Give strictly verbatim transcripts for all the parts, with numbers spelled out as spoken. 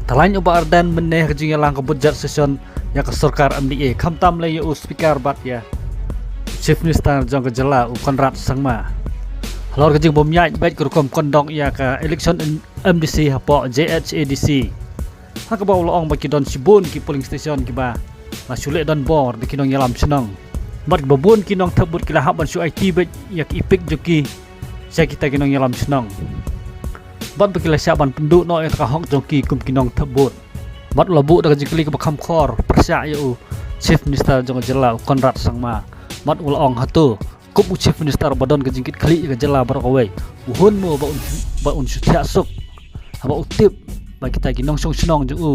Thain u Bah Ardent mynne ha ka jingïalang ka budget session ïa ka sorkar M D A, khamtam lei ïa u Speaker bad ïa Chief Minister jong ka jylla u Conrad Sangma. Halor ka jingbym ïaid beit ka rukom conduct ïa ka election M D C hapoh J H A D C, ha kaba u la ong ba ki don shibun ki polling station kiba la shu leh donbor da ki nongïalam shnong, bad ba bun ki nongthep vote ki la hap ban shu aiti beit ïa ki EPIC jong ki sha kita ki nongïalam shnong, bad ba ki la shah ban pynduh noh ïa ka hok jong ki kum ki nongthep vote. Bad u la buh da ka jingkylli kaba kham khor pyrshah ïa u Chief Minister jong ka jylla u Conrad Sangma, bad u la ong, hato kup u Chief Minister ba don ka jingkitkhlieh ïa ka jylla baroh kawei, u hun mo ba un, ba un shu thiah suk haba u tip ba kita ki nongshong shnong jong u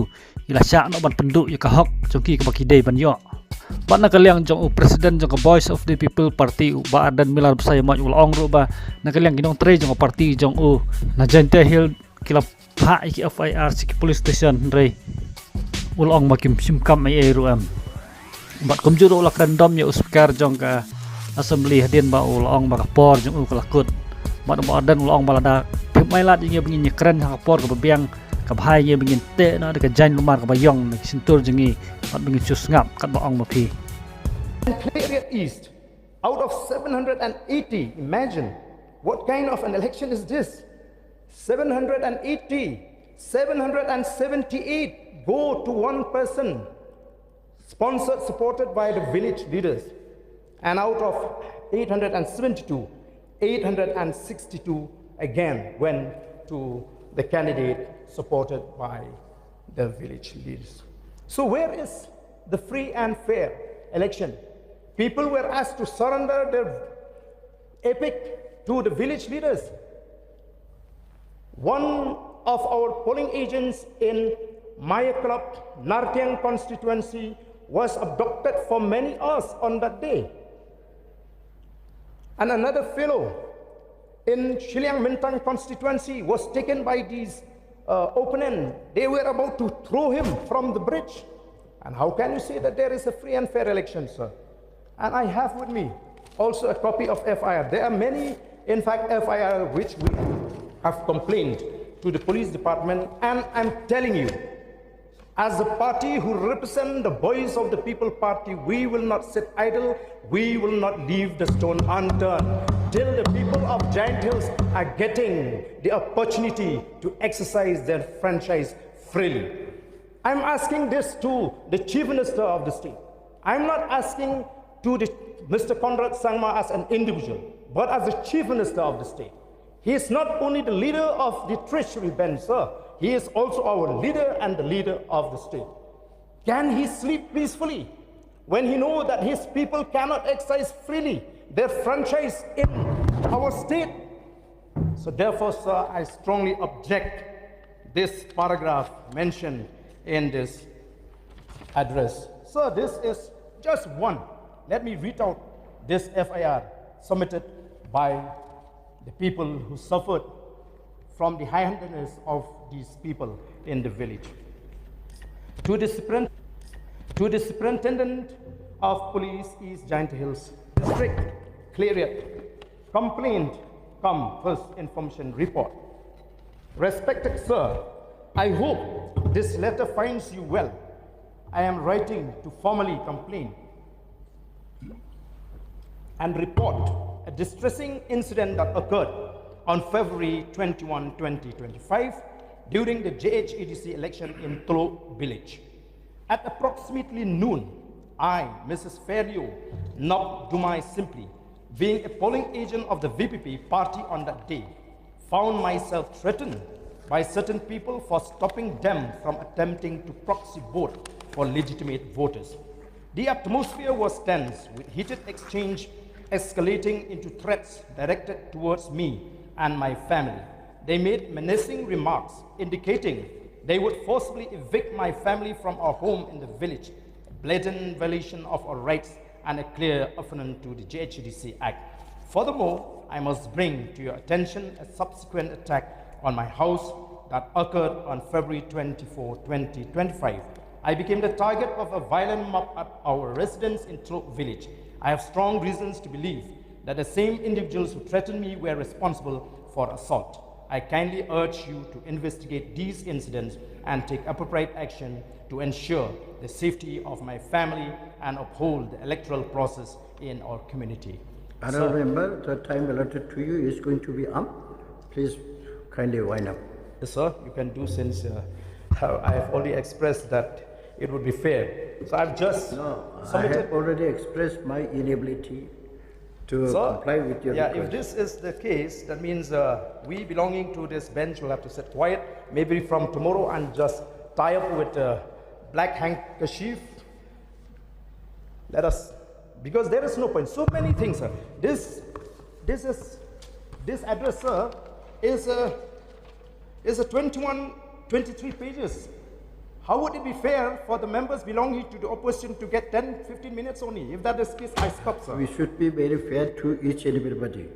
ki la shah noh ban pynduh ïa ka hok jong ki kaba ki dei ban ïoh? Bad na ka liang jong u President jong ka Voice of the People Party u Bah Ardent Miller Basaiawmoit u la ong ruh ba na ka liang ki nongtrei jong ka party jong u na Jaintia Hills ki la phah ïa ki F I R sha ki police station, hynrei u la ong ba kim shim kam ei ei ruh em. Bad kumjuh ruh u la kren dom ïa u Speaker jong ka Assembly hadien ba u la ong ba ka por jong u ka la kut. Bad u Bah Ardent u la ong ba lada phim ai lad ïa ngi ba ngin ïakren ha ka por kaba biang, ka bha ïa ngi ba ngin teh noh da ka jaiñ lum kaba ïong na ki shyntur jong ngi bad ba ngin shu sngap katba ong ma phi. And Khliehriat East, out of seven hundred and eighty, imagine what kind of an election is this? Seven hundred and eighty, seven hundred and seventy-eight go to one person, sponsored, supported by the village leaders. And out of eight hundred and seventy-two, eight hundred and sixty-two again went to the candidate supported by the village leaders. So where is the free and fair election? People were asked to surrender their EPIC to the village leaders. One of our polling agents in Maya Club, Nartiang constituency, was abducted for many hours on that day. And another fellow in Shillong Mintang constituency was taken by these uh, opponents. They were about to throw him from the bridge. And how can you say that there is a free and fair election, sir? And I have with me also a copy of F I R. There are many, in fact, F I R which we have complained to the police department. And I'm telling you, as a party who represent the Voice of the People Party, we will not sit idle. We will not leave the stone unturned till the people of Jaintia Hills are getting the opportunity to exercise their franchise freely. I'm asking this to the Chief Minister of the state. I'm not asking to the, Mister Conrad Sangma as an individual, but as the Chief Minister of the state. He is not only the leader of the treasury bench, sir. He is also our leader and the leader of the state. Can he sleep peacefully when he knows that his people cannot exercise freely their franchise in our state? So therefore, sir, I strongly object this paragraph mentioned in this address. Sir, this is just one. Let me read out this F I R submitted by the people who suffered from the high-handedness of these people in the village. To the, superin- to the Superintendent of Police East Jaintia Hills District, Khliehriat, complaint come first information report. Respected sir, I hope this letter finds you well. I am writing to formally complain and report a distressing incident that occurred on February twenty-one, twenty twenty-five, during the J H A D C election in Tuluk village. At approximately noon, I, Missus Fairliew Nok Dumai Simply, being a polling agent of the V P P party on that day, found myself threatened by certain people for stopping them from attempting to proxy vote for legitimate voters. The atmosphere was tense, with heated exchange escalating into threats directed towards me and my family. They made menacing remarks indicating they would forcibly evict my family from our home in the village, a blatant violation of our rights and a clear affront to the J H A D C Act. Furthermore, I must bring to your attention a subsequent attack on my house that occurred on February twenty-four, twenty twenty-five. I became the target of a violent mob at our residence in Tuluk village. I have strong reasons to believe that the same individuals who threatened me were responsible for assault. I kindly urge you to investigate these incidents and take appropriate action to ensure the safety of my family and uphold the electoral process in our community. Honourable Member, the time allotted to you is going to be up. Please kindly wind up. Yes, sir, you can do, since uh, I have already expressed that it would be fair. So I've just No, I submitted. Have already expressed my inability to Sir, comply with your yeah, request. If this is the case, that means uh, we belonging to this bench will have to sit quiet. Maybe from tomorrow and just tie up with a black handkerchief. Let us, because there is no point. So many things, sir. This, this is, this address, sir, is a, is a twenty-one, twenty-three pages. How would it be fair for the members belonging to the opposition to get ten, fifteen minutes only? If that is the case, I stop, sir. We should be very fair to each and everybody.